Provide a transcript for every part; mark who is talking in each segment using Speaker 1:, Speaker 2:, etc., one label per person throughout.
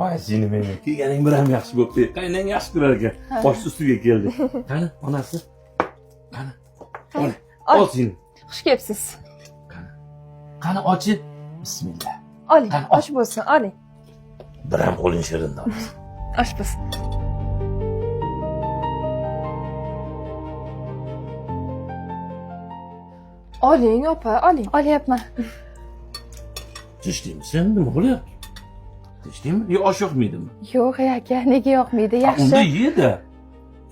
Speaker 1: Voy seni meni kelganing bilan yaxshi bo'pti. Qaynang yaxshi ko'rar ekan. Bosh ustiga keldi. Qani onasi? Qani? Ol.
Speaker 2: Ol.
Speaker 1: Ol seni.
Speaker 2: Xush kelibsiz.
Speaker 1: Qani ochi? Bismillah.
Speaker 2: Oling,
Speaker 1: Qani, ol.
Speaker 2: osh bo'lsin, oling.
Speaker 1: Biram qo'ling shirin onasi.
Speaker 2: Osh bo'lsin. Oling, opa, oling.
Speaker 3: Olyapman.
Speaker 1: Tinchlikmisan? Nima bo'lyapti? Tinchlikmi? Yo osh yoqmaydimi?
Speaker 3: Yo'q aka, nega yoqmaydi?
Speaker 1: Ha, unda
Speaker 3: Yaxshi.
Speaker 1: ye-da.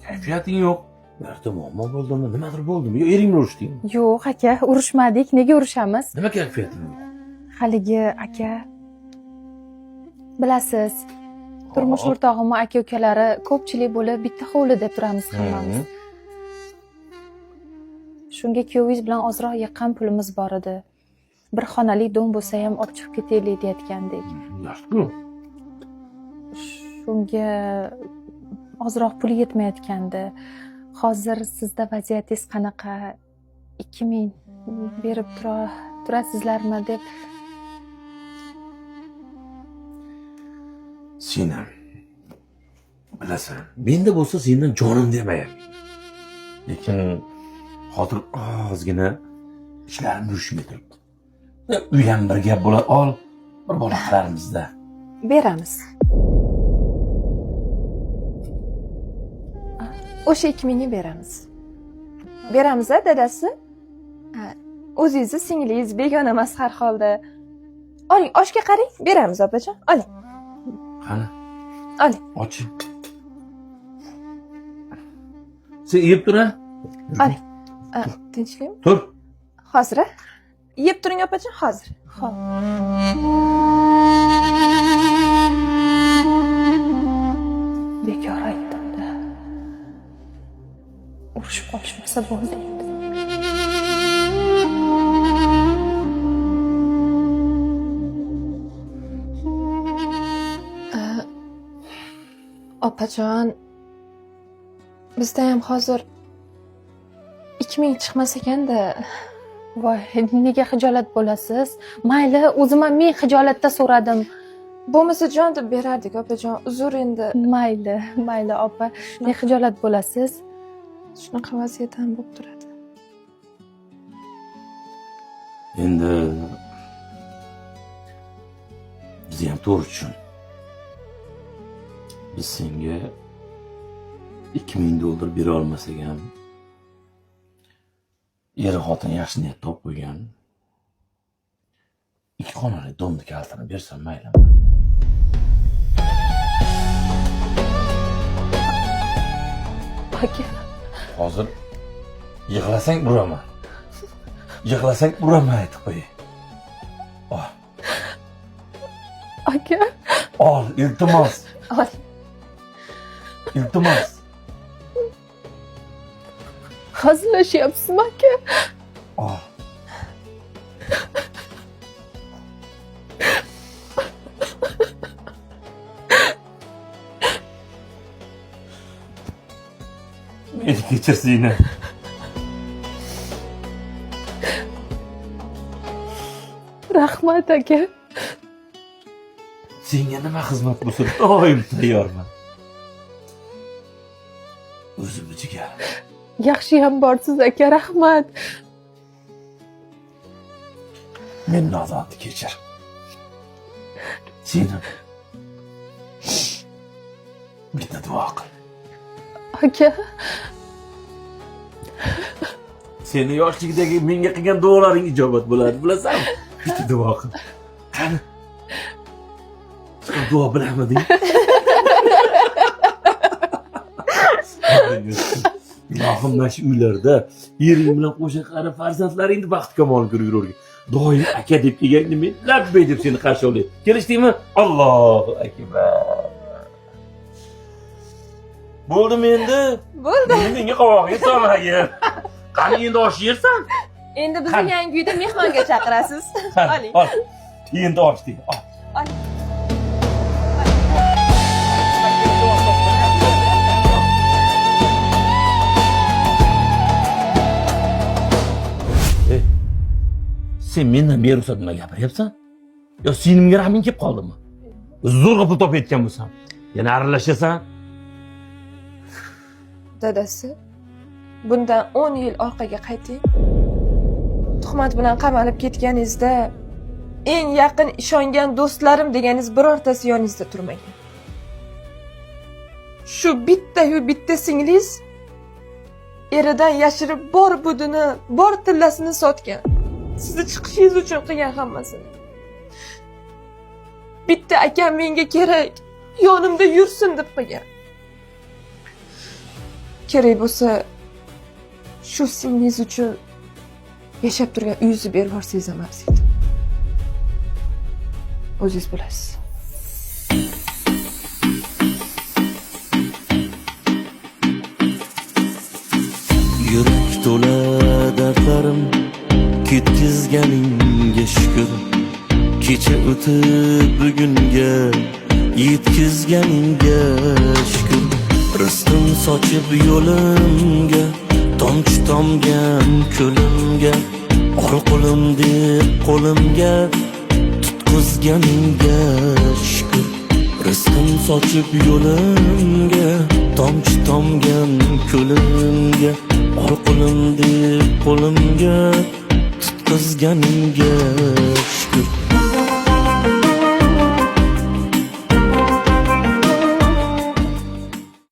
Speaker 1: Kayfiyating yo'q. Birorta muammo bo'ldimi? Nimadir bo'ldimi? Yo ering bilan urushdingmi?
Speaker 3: Yo'q aka, urushmadik. Nega urushamiz?
Speaker 1: Nima kayfiyating yo'q?
Speaker 3: Haligi aka, bilasiz, turmush
Speaker 1: Hop.
Speaker 3: o'rtog'imni aka ukalari ko'pchilik bo'lib bitta hovlida turamiz hammamiz. Shunga kuyovingiz bilan ozroq yiqqan pulimiz bor edi. Bir xonali dom bo'lsa ham olib chiqib ketaylik deyotgandik.
Speaker 1: Yaxshi-ku.
Speaker 3: Shunga ozroq pul yetmayotgandi. Hozir sizda vaziyatingiz qanaqa? 2000 berib turasizlarmi deb.
Speaker 1: Sen ham bilasan, menda bo'lsa sendan jonim demayapman. Lekin hozir ozgina ishlarim yurishmay turibdi. Uy ham bir gap bo'ladi, ol, bir bola qilarmizda.
Speaker 2: Beramiz. O'sha 2000 ga beramiz. Beramiz a dadasi? Ha, o'zingizni singlingiz begona emas har holda. Oling, oshga qarang, beramiz opajon. Oling.
Speaker 1: Qani?
Speaker 2: Oling.
Speaker 1: Och. Sen yeb tur a?
Speaker 2: Oling. Tinchlikmi?
Speaker 1: Tur.
Speaker 2: Hozir a? Yeb turing opajon, hozir.
Speaker 3: Xo'p. Bekor aytdim-da. Urushib qolishmasa bo'ldi endi.
Speaker 2: Opajon, bizda ham hozir 2000 chiqmas ekanda.
Speaker 3: Voy, nega xijolat bo'lasiz? Mayli, o'zim ham men xijolatda so'radim.
Speaker 2: Bo'lmasa jon deb berardik opajon. Uzr endi.
Speaker 3: Mayli, mayli opa. Ne xijolat bo'lasiz?
Speaker 2: Shunaqa vaziyat ham bo'lib turadi.
Speaker 1: Endi bizni ham to'g'ri tushun. Biz senga $2000 bera olmasak ham er xotin yaxshi niyat topib qo'ygan. 2 xonali domni kalitini bersam maylimi?
Speaker 3: Aka,
Speaker 1: Hozir yig'lasang uraman. Yig'lasang uraman aytib qo'yay. Oh,
Speaker 3: aka,
Speaker 1: ol, iltimos.
Speaker 2: Ol.
Speaker 1: Iltimos.
Speaker 3: Hazillashyapsizmi aka?
Speaker 1: Ol. Meni kechir Sina.
Speaker 3: Rahmat aka.
Speaker 1: Senga nima xizmat bo'lsa doim tayyorman. O'zimni jigarim.
Speaker 3: Yaxshiyam borsiz aka, rahmat.
Speaker 1: Men nodonni kechir. Seni bitta duo qil.
Speaker 3: Aka,
Speaker 1: Seni yoshlikdagi menga qilgan duolaring ijobat bo'ladi, bilasanmi? Bitta duo qil. Qani? Sen duo bilamiding? Ilohim mana shu uylarda ering bilan qo'sha qarib farzandlaringni baxt kamol ko'rib yuravergin. Doim aka deb kelganda men labbay deb seni qarshi olay. Kelishdingmi? Allohu akbar. Bo'ldimi endi?
Speaker 2: Bo'ldi.
Speaker 1: Endi menga qovog'ingga solmagin. Qani endi osh yersan?
Speaker 2: Endi bizni
Speaker 1: Qani?
Speaker 2: yangi uyda mehmonga chaqirasiz.
Speaker 1: Qani,
Speaker 2: Oling.
Speaker 1: ol. Endi osh de. Ol.
Speaker 2: Ol.
Speaker 1: Ey, sen mendan beruxsat nima gapiryapsan? Yo sinimga rahming kelib qoldimi? Zo'rg'a pul topayotgan bo'lsam, yana aralashasan.
Speaker 2: Dadasi, bundan 10 yil orqaga qayting. Tuhmat bilan qamalib ketganingizda eng yaqin ishongan do'stlarim deganingiz birortasi yoningizda turmagan. Shu bitta-yu bitta singlingiz eridan yashirib bor budini, bor tillasini sotgan. Sizni chiqishingiz uchun qilgan hammasini. Bitta akam menga kerak, yonimda yursin deb qilgan. Kerak bo'lsa shu singlingiz uchun yashab turgan uyingizni berib yuborsangiz ham arziydi. O'zingiz bilasiz.
Speaker 4: Yurak to'la dardlarim ketkizganingga shukur. Kecha o'tib bugunga yetkizganingga shukur. Rizqim sochib yo'limga, tomchi tomgan ko'limga, ol qo'lim deb qo'limga tutqizganingga shukur. Rizqim sochib yo'limga, tomchi tomgan ko'limga, ol qo'lim deb qo'limga tutqizganingga shukur.